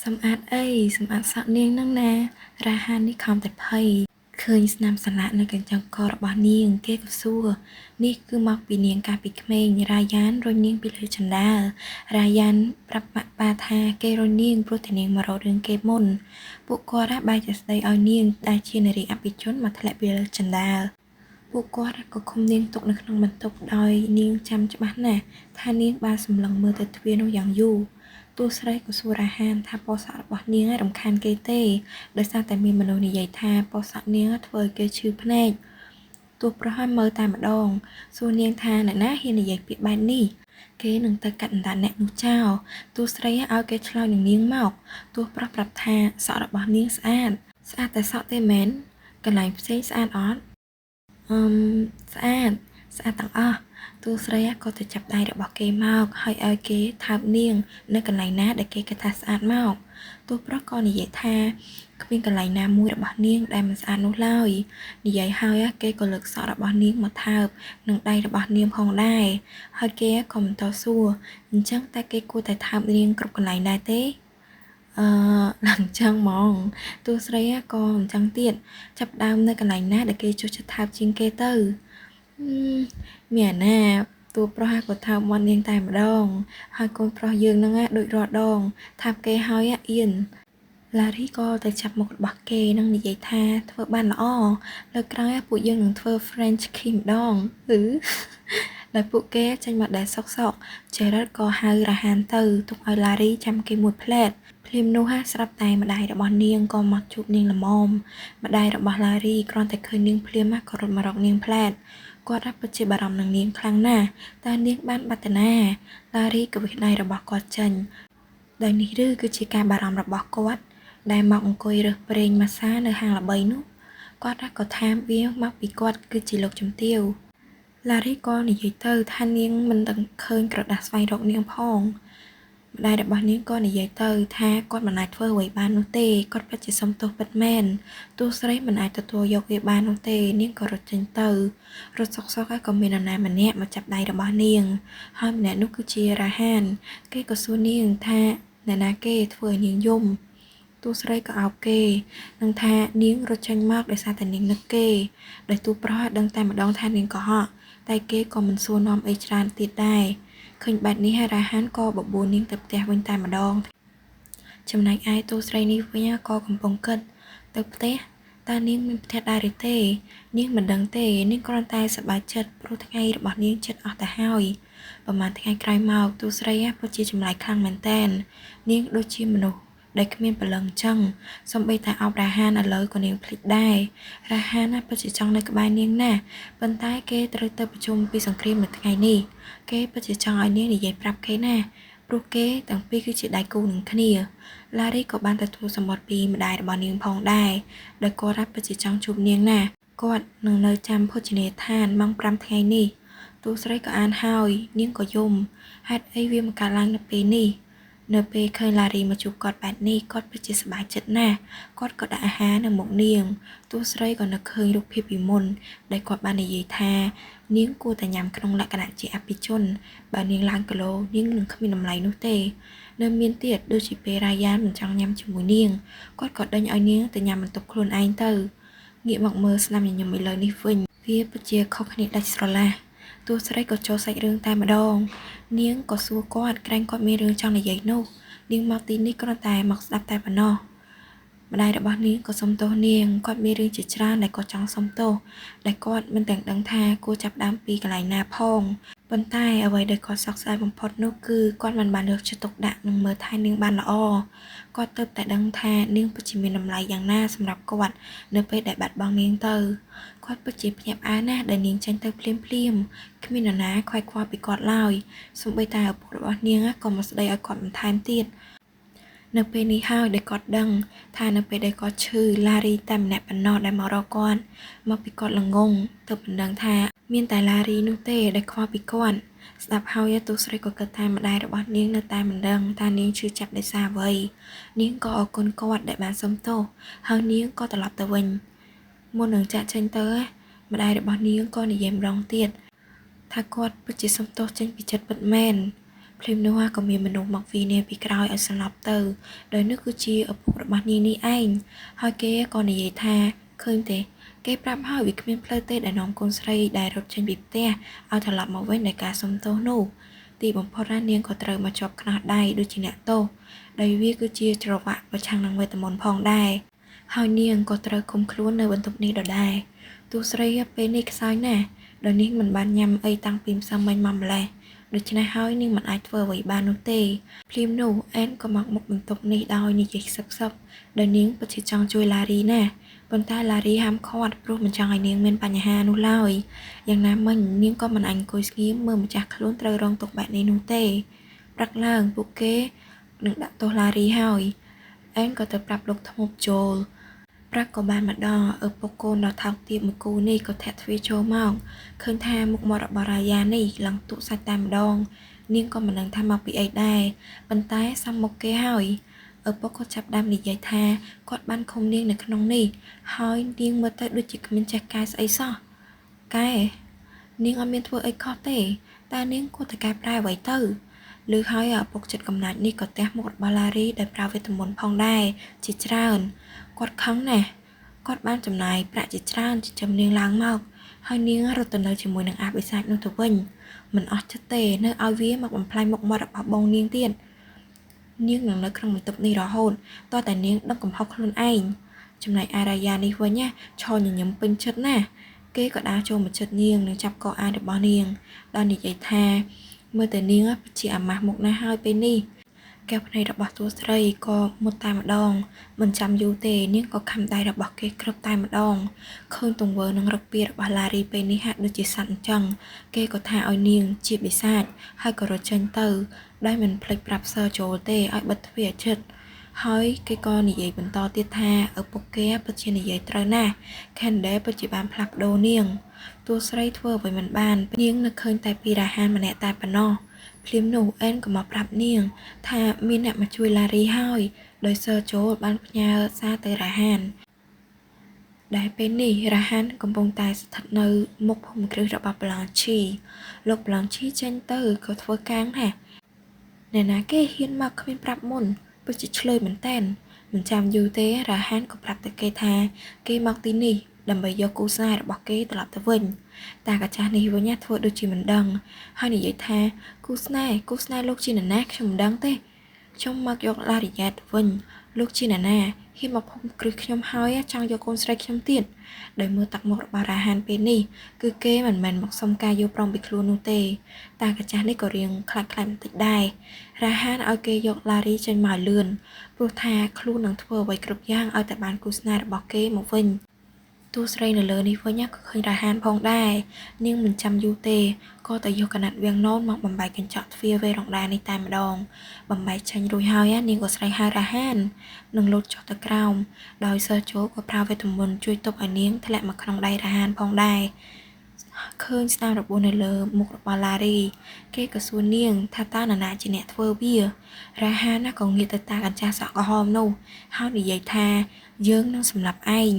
សម្អាតអីសម្អាតសក់នាងហ្នឹងណារ៉ាហាននេះខំតែភ័យឃើញស្នាមសន្លាក់នៅកញ្ចឹងករបស់នាងគេក៏សួរនេះគឺមកពីនាងកាលពីក្មេងរ៉ាយ៉ានរុញនាងពីលើជណ្ដើររ៉ាយ៉ានប្រាប់ម៉ាក់ប៉ាថាគេរុញនាងព្រោះតែនាងមករករឿងគេមុនពួកគាត់បែរជាស្ដីឲ្យនាងដែលជានារីអភិជនមកធ្លាក់ពីលើជណ្ដើរពួកគាត់ក៏ឃុំនាងទុកនៅក្នុងបន្ទប់ដោយនាងចាំច្បាស់ណាស់ថានាងបានសម្លឹងមើលទៅទ្វារនោះយ៉ាងយូរតួស្រីក៏សួររ៉ាហានថាពណ៌សក់របស់នាងរំខានគេទេដោយសារតែមានមនុស្សនិយាយថាពណ៌សក់នាងធ្វើឲ្យគេឈឺភ្នែកតួប្រុសឲ្យមើលតែម្ដងសួរនាងថាអ្នកណាហ៊ាននិយាយពាក្យបែបនេះគេនឹងទៅកាត់អណ្ដាតអ្នកនោះចោលតួស្រីឲ្យគេឆ្លើយនឹងនាងមកតួប្រុសប្រាប់ថាសក់របស់នាងស្អាតស្អាតតែសក់ទេមែនកន្លែងផ្សេងស្អាតអត់ស្អាតស្អាតទាំងអស់តួស្រីក៏ទៅចាប់ដៃរបស់គេមកហើយឲ្យគេថើបនាងនៅកន្លែងណាដែលគេគិតថាស្អាតមកតួប្រុសក៏និយាយថាគ្មានកន្លែងណាមួយរបស់នាងដែលមិនស្អាតនោះឡើយនិយាយហើយគេក៏លើកសក់របស់នាងមកថើបនឹងដៃរបស់នាងផងដែរហើយគេក៏បន្តសួរអញ្ចឹងតែគេគួរតែថើបនាងគ្រប់កន្លែងដែរទេឡើងចឹងហ្មងតួស្រីក៏អញ្ចឹងទៀតចាប់ដើមនៅកន្លែងណាដែលគេចូលចិត្តថើបជាងគេទៅមានណាតួប្រុសក៏ថើបមាត់នាងតែម្ដងហើយកូនប្រុសយើងហ្នឹងដូចរាល់ដងថើបគេហើយអៀនឡារីក៏ទៅចាប់មុខរបស់គេនឹងនិយាយថាធ្វើបានល្អលើកក្រោយពួកយើងនឹងធ្វើ French kiss ម្ដងឬដែលពួកគេចេញមកដែលសុកសុកចេរិតក៏ហៅរ៉ាហានទៅទុកឲ្យឡារីចាំគេមួយផ្លែតភ្លាមនោះស្រាប់តែម្ដាយរបស់នាងក៏មកជួបនាងល្មមម្ដាយរបស់ឡារីគ្រាន់តែឃើញនាងភ្លាមក៏រត់មករកនាងផ្លែតគាត់ពិតជាបារម្ភនឹងនាងខ្លាំងណាស់តើនាងបានបាត់តាណាឡារីក៏វិះដៃរបស់គាត់ចេញដោយនេះឬគឺជាការបារម្ភរបស់គាត់ដែលមកអង្គុយរើសប្រេងម៉ាសានៅហាងល្បីនោះគាត់ក៏ថាវាមកពីគាត់គឺជាលោកជំទាវឡារីក៏និយាយទៅថានាងមិនដឹងឃើញក្រដាសស្វែងរកនាងផងម្ដាយរបស់នាងក៏និយាយទៅថាគាត់មិនអាចធ្វើអ្វីបាននោះទេគាត់ពិតជាសុំទោសពិតមែនទោះស្រីមិនអាចទទួលយកវាបាននោះទេនាងក៏រត់ចេញទៅរត់សុកសុកហើយក៏មាននរណាម្នាក់មកចាប់ដៃរបស់នាងហើយម្នាក់នោះគឺជារ៉ាហានគេក៏សួរនាងថាអ្នកណាគេធ្វើឲ្យនាងយំតួស្រីក៏អោបគេនឹងថានាងរត់ចេញមកដោយសារតែនាងនឹកគេដោយទូប្រុសដឹងតែម្ដងថានាងកុហកតែគេក៏មិនសួរនាំអីច្រើនទៀតដែរឃើញបែបនេះហើយរ៉ាហានក៏បបួលនាងទៅផ្ទះវិញតែម្ដងចំណែកឯតួស្រីនេះវិញក៏កំពុងគិតទៅផ្ទះតើនាងមានផ្ទះដែរឬទេនាងមិនដឹងទេនាងគ្រាន់តែសប្បាយចិត្តព្រោះថ្ងៃរបស់នាងចិត្តអស់ទៅហើយប្រហែលថ្ងៃក្រោយមកតួស្រីពិតជាចម្លែកខ្លាំងមែនទែននាងដូចជាមនុស្សដែលគ្មានព្រលឹងចឹងសូម្បីតែអោបរ៉ាហានឥឡូវក៏នាងភ្លេចដែររ៉ាហានពិតជាចង់នៅក្បែរនាងណាស់ប៉ុន្តែគេត្រូវទៅប្រជុំពីសង្គ្រាមនៅថ្ងៃនេះគេពិតជាចង់ឲ្យនាងនិយាយប្រាប់គេណាព្រោះគេទាំងពីរគឺជាដៃគូនឹងគ្នាឡារីក៏បានទទួលសម្បត្តិពីម្ដាយរបស់នាងផងដែរដោយគាត់ពិតជាចង់ជួបនាងណាស់គាត់នឹងនៅចាំភោជនីយដ្ឋានម៉ោង5ថ្ងៃនេះតួស្រីក៏អានហើយនាងក៏យំហេតុអីវាមកកើតឡើងនៅពេលនេះនៅពេលឃើញឡារីមកជួបគាត់បែបនេះគាត់ពិតជាសប្បាយចិត្តណាស់គាត់ក៏ដាក់អាហារនៅមុខនាងតួស្រីក៏នឹកឃើញរូបភាពពីមុនដែលគាត់បាននិយាយថានាងគួរតែញ៉ាំក្នុងលក្ខណៈជាអភិជនបើនាងឡើងគីឡូនាងនឹងគ្មានតម្លៃនោះទេនៅមានទៀតដូចជាពេលរ៉ាយ៉ានមិនចង់ញ៉ាំជាមួយនាងគាត់ក៏ដេញឲ្យនាងទៅញ៉ាំបន្ទប់ខ្លួនឯងទៅងាកមកមើលស្នាមញញឹមឥឡូវនេះវិញវាពិតជាខុសគ្នាដាច់ស្រឡះតួស្រីក៏ចូលសាច់រឿងតែម្ដងនាងក៏សួរគាត់ក្រែងគាត់មានរឿងចង់និយាយនោះនាងមកទីនេះគ្រាន់តែមកស្ដាប់តែប៉ុណ្ណោះម្ដាយរបស់នាងក៏សុំទោសនាងគាត់មានរឿងជាច្រើនដែលគាត់ចង់សុំទោសដែលគាត់មិនទាំងដឹងថាគួរចាប់ដើមពីកន្លែងណាផងប៉ុន្តែអ្វីដែលគាត់សោកស្ដាយបំផុតនោះគឺគាត់មិនបានយកចិត្តទុកដាក់និងមើលថែនាងបានល្អគាត់ទើបតែដឹងថានាងពិតជាមានតម្លៃយ៉ាងណាសម្រាប់គាត់នៅពេលដែលបាត់បង់នាងទៅគាត់ពិតជាភ្ញាក់ផ្អើលណាស់ដែលនាងចេញទៅភ្លាមភ្លាមគ្មាននរណាខ្វាយខ្វល់ពីគាត់ឡើយសូម្បីតែឪពុករបស់នាងក៏មកស្ដីឲ្យគាត់បន្ថែមទៀតនៅពេលនេះហើយដែលគាត់ដឹងថានៅពេលដែលគាត់ឈឺឡារីតែម្នាក់ប៉ុណ្ណោះដែលមករកគាត់មកពីគាត់ល្ងងទៅមិនដឹងថាមានតែឡារីនោះទេដែលខ្វល់ពីគាត់ស្ដាប់ហើយទូស្រីក៏គិតថាម្ដាយរបស់នាងនៅតែមិនដឹងថានាងឈឺចាប់ដោយសារអ្វីនាងក៏អរគុណគាត់ដែលបានសុំទោសហើយនាងក៏ត្រឡប់ទៅវិញមុននឹងចាក់ចេញទៅម្ដាយរបស់នាងក៏និយាយម្ដងទៀតថាគាត់ពិតជាសុំទោសចេញពីចិត្តពិតមែន ភ្លាមនោះក៏មានមនុស្សមកវាយនាងពីក្រោយឲ្យសន្លប់ទៅដោយនោះគឺជាឪពុករបស់នាងនេះឯងហើយគេក៏និយាយថាឃើញទេគេប្រាប់ហើយវាគ្មានផ្លូវទេដែលនាំកូនស្រីដែលរត់ចេញពីផ្ទះឲ្យត្រឡប់មកវិញដោយការសុំទោសនោះទីបំផុតនាងក៏ត្រូវមកជាប់ខ្នោះដៃដូចជាអ្នកទោសដោយវាគឺជាច្រវាក់ប្រឆាំងនឹងវេទមន្តផងដែរហើយនាងក៏ត្រូវឃុំខ្លួននៅបន្ទប់នេះដដែលតួស្រីពេលនេះខ្សោយណាស់ដោយនាងមិនបានញ៉ាំអីតាំងពីម្សិលមិញមកម្លេះដូច្នេះហើយនាងមិនអាចធ្វើអ្វីបាននោះទេភ្លាមនោះអែនក៏មកមុខបន្ទប់នេះដោយនិយាយខ្សឹបៗដោយនាងពិតជាចង់ជួយឡារីណាស់ប៉ុន្តែឡារីហាមឃាត់ព្រោះមិនចង់ឲ្យនាងមានបញ្ហានោះឡើយយ៉ាងណាមិញនាងក៏មិនអាចអង្គុយស្ងៀមមើលម្ចាស់ខ្លួនត្រូវរងទុក្ខបែបនេះនោះទេព្រឹកឡើងពួកគេនឹងដាក់ទោសឡារីហើយអែនក៏ទៅប្រាប់លោកធ្មប់ចូលប្រាក់ក៏បានមកដល់ឪពុកកូនដ៏ថោកទាបមួយគូនេះក៏ធាក់ទ្វារចូលមកឃើញថាមុខមាត់របស់រាយានេះឡើងទុកសាច់តែម្ដងនាងក៏មិនដឹងថាមកពីអីដែរប៉ុន្តែសំមុខគេហើយឪពុកក៏ចាប់ដើមនិយាយថាគាត់បានឃុំនាងនៅក្នុងនេះហើយនាងមើលទៅដូចជាគ្មានចេះកែស្អីសោះកែនាងអត់មានធ្វើអីខុសទេតែនាងគួរតែកែប្រែអ្វីទៅលើហើយឪពុកចិត្តកំណាចនេះក៏ទះមុខរបស់ឡារីដោយប្រើវេទមន្តផងដែរជាច្រើនគាត់ខឹងណាស់គាត់បានចំណាយប្រាក់ជាច្រើនចិញ្ចឹមនាងឡើងមកហើយនាងរត់ទៅនៅជាមួយនឹងអាបិសាចនោះទៅវិញមិនអស់ចិត្តទេនៅឲ្យវាមកបំផ្លាញមុខមាត់របស់បងនាងទៀតនាងនឹងនៅក្នុងបន្ទប់នេះរហូតតតែនាងដឹងកំហុសខ្លួនឯងចំណែកអារាយានេះវិញណាឈរញញឹមពេញចិត្តណាស់គេក៏ដើរចូលមកចិត្តនាងនិងចាប់កអាវរបស់នាងដោយនិយាយថាមើលតែនាងជាអាម៉ាស់មុខណាស់ហើយពេលនេះកែវភ្នែករបស់តួស្រីក៏មុតតែម្ដងមិនចាំយូរទេនាងក៏ខំដៃរបស់គេគ្រប់តែម្ដងឃើញទង្វើនឹងរកពីរបស់ឡារីពេលនេះហាក់ដូចជាសត្វអញ្ចឹងគេក៏ថាឲ្យនាងជាបិសាចហើយក៏រត់ចេញទៅដោយមិនភ្លេចប្រាប់សើចូលទេឲ្យបិទទ្វារជិតហើយគេក៏និយាយបន្តទៀតថាឪពុកគេពិតជានិយាយត្រូវណាស់ Candle ពិតជាបានផ្លាស់ប្ដូរនាងតួស្រីធ្វើអ្វីមិនបាននាងនឹកឃើញតែពីរ៉ាហានម្នាក់តែប៉ុណ្ណោះភ្លាមនោះអែនក៏មកប្រាប់នាងថាមានអ្នកមកជួយឡារីហើយដោយសើចូលបានផ្ញើសារទៅរ៉ាហានដែលពេលនេះរ៉ាហានកំពុងតែស្ថិតនៅមុខភូមិគ្រឹះរបស់ប្លង់ឈីលោកប្លង់ឈីចេញទៅក៏ធ្វើកាងថាអ្នកណាគេហ៊ានមកគ្មានប្រាប់មុនពិតជាឆ្លើយមែនតែនមិនចាំយូរទេរ៉ាហានក៏ប្រាប់ទៅគេថាគេមកទីនេះដើម្បីយកគូស្នេហ៍របស់គេត្រឡប់ទៅវិញតាកាចាស់នេះវិញធ្វើដូចជាមិនដឹងហើយនិយាយថាគូស្នេហ៍លោកជានរណាខ្ញុំមិនដឹងទេខ្ញុំមកយកឡារីយ៉ែតវិញលោកជានរណាហ៊ានមកភុំគ្រឹះខ្ញុំហើយចង់យកកូនស្រីខ្ញុំទៀតដោយមើលទឹកមុខរបស់រ៉ាហានពេលនេះគឺគេមិនមែនមកសុំការយល់ព្រមពីខ្លួននោះទេតាកាចាស់នេះក៏រៀងខ្លាចៗបន្តិចដែររ៉ាហានឲ្យគេយកឡារីចេញមកលឿនព្រោះថាខ្លួននឹងធ្វើអ្វីគ្រប់យ៉ាងឲ្យតែបានគូស្នេហ៍របស់គេមកវិញតួស្រីនៅលើនេះវិញក៏ឃើញរ៉ាហានផងដែរនាងមិនចាំយូរទេក៏តែយកកណាត់វាំងណូនមកបំបែកកញ្ចក់ទ្វារវេរ៉ង់ដានេះតែម្ដងបំបែកចេញរួចហើយនាងក៏ស្រែកហៅរ៉ាហាននឹងលោតចុះទៅក្រោមដោយសើចូលក៏ប្រើវេទមន្តជួយទប់ឲ្យនាងធ្លាក់មកក្នុងដៃរ៉ាហានផងដែរឃើញស្នាមរបួសនៅលើមុខរបស់ឡារីគេក៏សួរនាងថាតើនរណាជាអ្នកធ្វើវារ៉ាហានក៏ងាកទៅតាកញ្ចាស់សក់ក្រហមនោះហើយនិយាយថាយើងនឹងសម្លាប់ឯង